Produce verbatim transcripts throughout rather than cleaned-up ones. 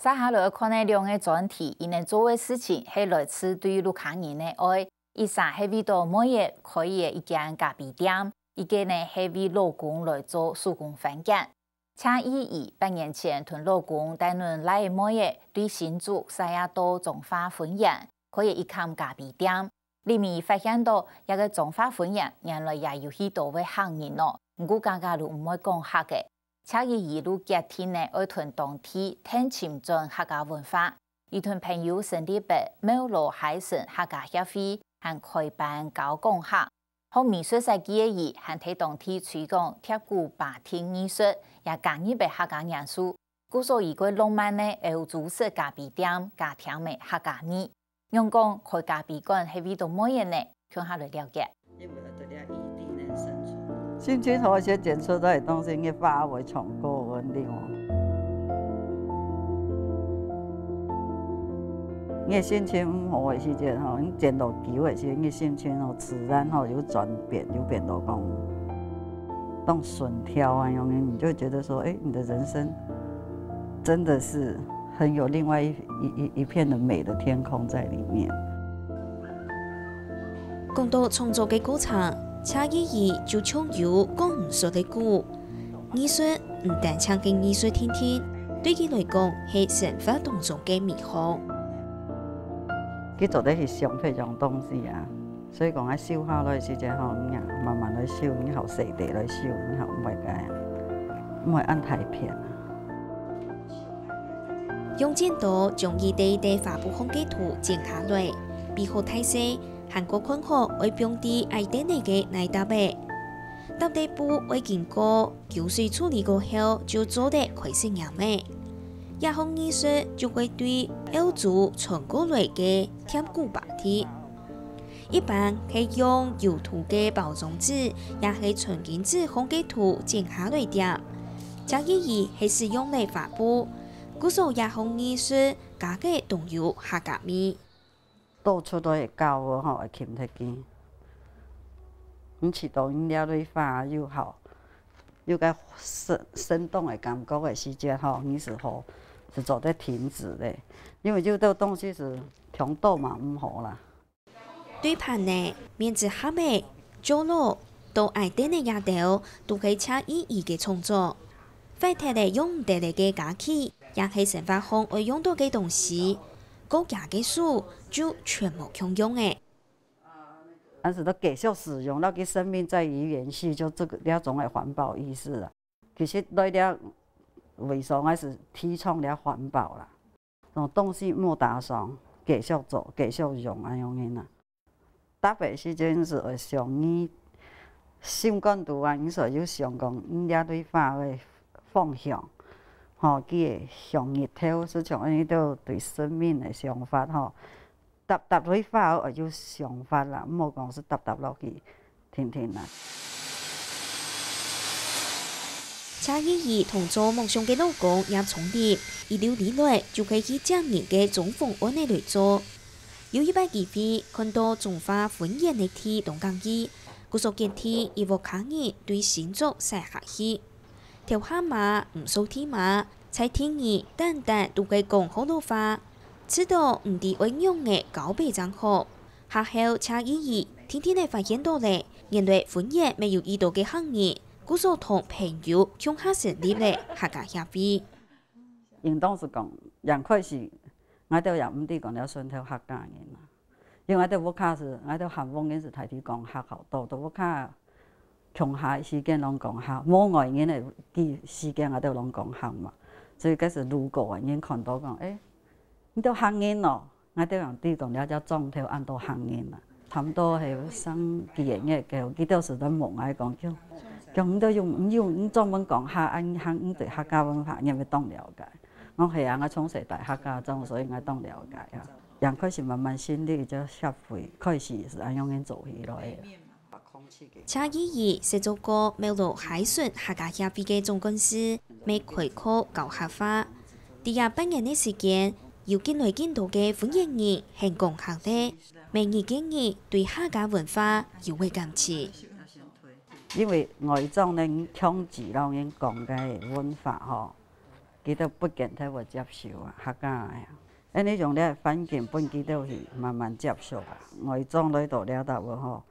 接下來愛看个兩个專題，佢等做个事情係來自對屋下人个愛，一儕係為著妹仔開个一間咖啡店，一個呢係為老公來做手工番梘。謝依怡八年前同老公帶等倈仔妹仔對新竹徙啊到彰化分園，開个一間咖啡店。裡面發現著這個彰化分園原來也有許多个客人哦，毋過家家都毋會講客个。 謝依怡就決定呢愛同當地𢯭尋轉客家文化。佢同朋友成立个貓羅海參客家協會，還開班教講客。學美術設計个佢，還在當地推廣貼古巴丁藝術，也加入个客家元素。故所佢个浪漫个歐洲式咖啡店加添个客家味。 仰講開咖啡館係為著妹仔呢？共下來了解。心情好一些，剪出來个東西，你發會唱歌，我另外。你心情毋好个時節吼，你剪到久个時節，你心情吼，自然吼有轉變，有變到講，當順暢啊，樣，你就覺得說，哎，你的人生真的是很有另外一一一一片的美的天空在裡面。講到創作个過程，謝依怡就像有講毋煞个鼓。藝術毋單淨係藝術定定，對佢來講係生活當中个美好。佢做得去想別樣東西啊，所以講啊，收下來時間吼，你啊慢慢來收，你好細地來收，你好毋會該，毋會恁大片啊。 用剪刀將一垤一垤花布項个圖剪下來，比好大細，還過看好愛放在矮凳仔个哪搭仔。搭仔布愛經過勼水處理過後，就做得開始黏仔。這項藝術就會對歐洲傳過來个貼古巴丁。 一般係用油塗个包裝紙，也係餐巾紙項个圖剪下來貼。謝依怡係使用了花布，故所這項藝術加个當有客家味。到處都會教我吼，愛勤忒佢。你試著你這蕊花又好，又該生生動个感覺个時節吼，你係好，係做得停止个，因為有兜東西係強度嘛毋好啦。 對盤仔、面紙盒仔、角落、到矮凳仔這兜，都係謝依怡个創作。壞忒了用毋得了个家具，也係生活項愛用到个東西，過佢个手就全無共樣了。但是都繼續使用，讓佢生命再延續，就這個這種个環保意識啊。其實來這位所，𠊎係提倡這環保啦。 用東西莫打爽，繼續做，繼續用，恁樣个啊。特別時間係愛想你心肝肚啊，你所有想講，你這蕊花个方向，吼，佢會向日頭，係像恁樣都對生命个想法吼。搭搭蕊花愛有想法啦，莫講係搭搭落去。 定定啊。謝依怡同做木匠个老公葉聰立，一溜裡來就係去接人个裝潢案仔來做。有一擺機會，看到彰化分園个地當合意，故所決定一屋下人對新竹徙下去。頭下嘛毋掃地嘛，在地裡單單都係講學老話，試著毋知愛仰仔交陪正好。 下後謝依怡定定仔發現著了，原來分園乜有已多个客人，故所同朋友共下成立了客家協會。應當係講，一開始，𠊎兜也毋知講了算頭客家人啊。因為𠊎兜屋下係，𠊎兜含屋人係大體講客較多，到屋下共下時間攏講客，無外人个時間𠊎兜攏講客嘛。所以該時路過个人看到講，欸，你兜客人哦， 𠊎兜人知講這隻庄頭恁多客人啊，差毋多係有三幾個月个，佢兜時都問𠊎講，講，講你兜用，你用，你專門講客，啊，你客，你對客家文化，你有無當了解？𠊎講係啊，𠊎從細戴客家庄，所以𠊎當了解啊。也開始慢慢成立這協會，開始係恁樣做起來个。 謝依怡識做過貓羅海脣客家協會个總幹事，乜開課教客話。在這半年个時間，有緊來緊多个分園人肯講客了，乜日个日對客家文化有个感情。因為外庄呢，強制摎人講个文化吼，佢兜不見得會接受啊，客家个啊。恁呢用這環境分佢兜去慢慢接受啊。外莊來到這搭位吼，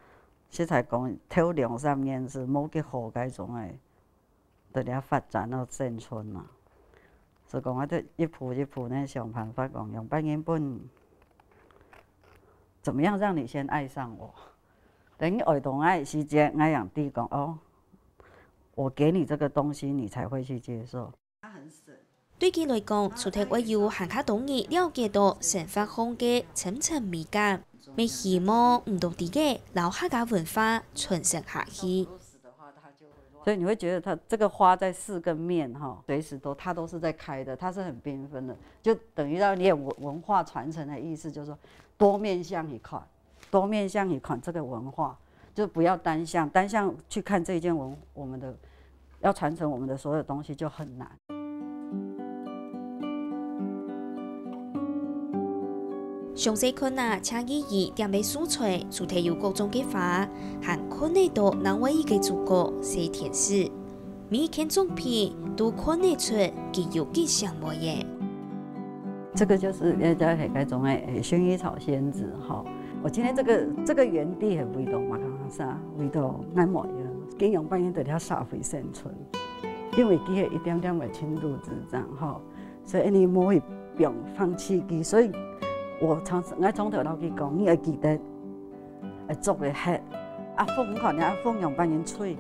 實在講，頭兩三年係無幾好該種个，在這發展到生存啊。所以講，𠊎兜一步一步呢想辦法講，用別人分，怎麼樣讓你先愛上我？等你愛到𠊎个時節，𠊎正知講，哦，我給你這個東西，你才會去接受。對佢來講，除忒愛有還較多人了解到生活項个層層美感，乜希望毋多知个摎客家文化傳承下去。所以你會覺得它這個花在四個面哈，隨時都，它都是在開的，它是很繽紛的，就等於要你有文，文化傳承的意思，就是說多面向去看，多面向去看這個文化，就不要單向，單向去看這一件文，我們的，要傳承我們的所有東西就很難。詳細看啊，謝依依店个書櫥，除忒有各種个花，還看得到另外一個主角，係天使。每一件作品都看得出佢有幾想妹仔。這個就是人家很該種的，欸，薰衣草仙子哈。我今天這個，這個園地很味道嘛，啥味道？愛買啊，經常半夜在遐社會生存，因為佢有一點點的輕度智障哈。 所以你毋會放，放棄佢。所以我常，𠊎常常摎佢講，你愛記得，愛做个好。啊，風，你看啊，風樣般人吹，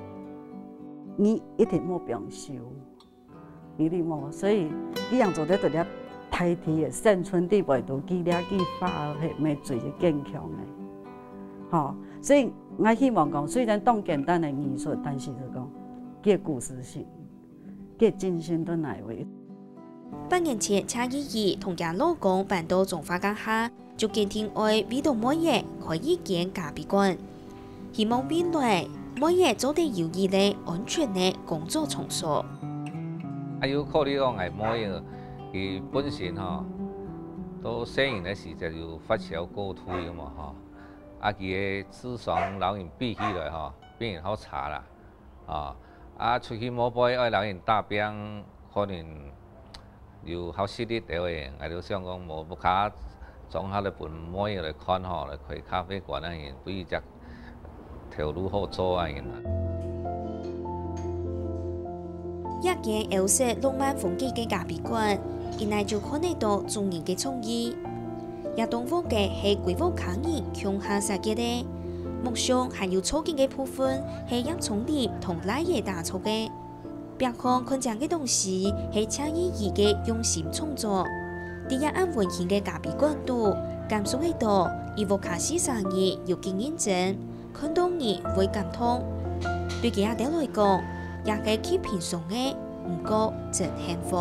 你一定莫放手，你一定莫。所以，佢樣做得在這大地个生存地位，都佢這句話係乜最堅強个。吼，所以𠊎希望講，雖然當簡單个藝術，但是就講，佢个故事性。 个精神到哪位。八年前，謝依依同厥老公搬到彰化該下，就決定愛為著妹仔開一間咖啡館，希望未來妹仔做得有一個安全个工作場所。啊，有考慮到𠊎妹仔，佢本身吼，到細人个時節有發燒過度个嘛吼，啊，佢个智商摎人比起來吼，比人較差啦。 啊，啊，出去無背愛摎人打拚，可能有較食力兜个，𠊎就想講無，屋下總下來分妹來看吼，來開咖啡館个人，為一隻頭路好做个人啊。這間歐式浪漫風格个咖啡館，一來就看得到主人个創意。 這棟屋仔係歸屋下人共下設計个，屋上還有草根个部分係葉松林同倈仔打造个。壁項看正个東西係謝依依个用心創作。在這恁溫馨个咖啡館肚，感受得到佢屋下四儕人有幾認真，看到你會感動。對佢這兜來講，這係極平常个，毋過真幸福。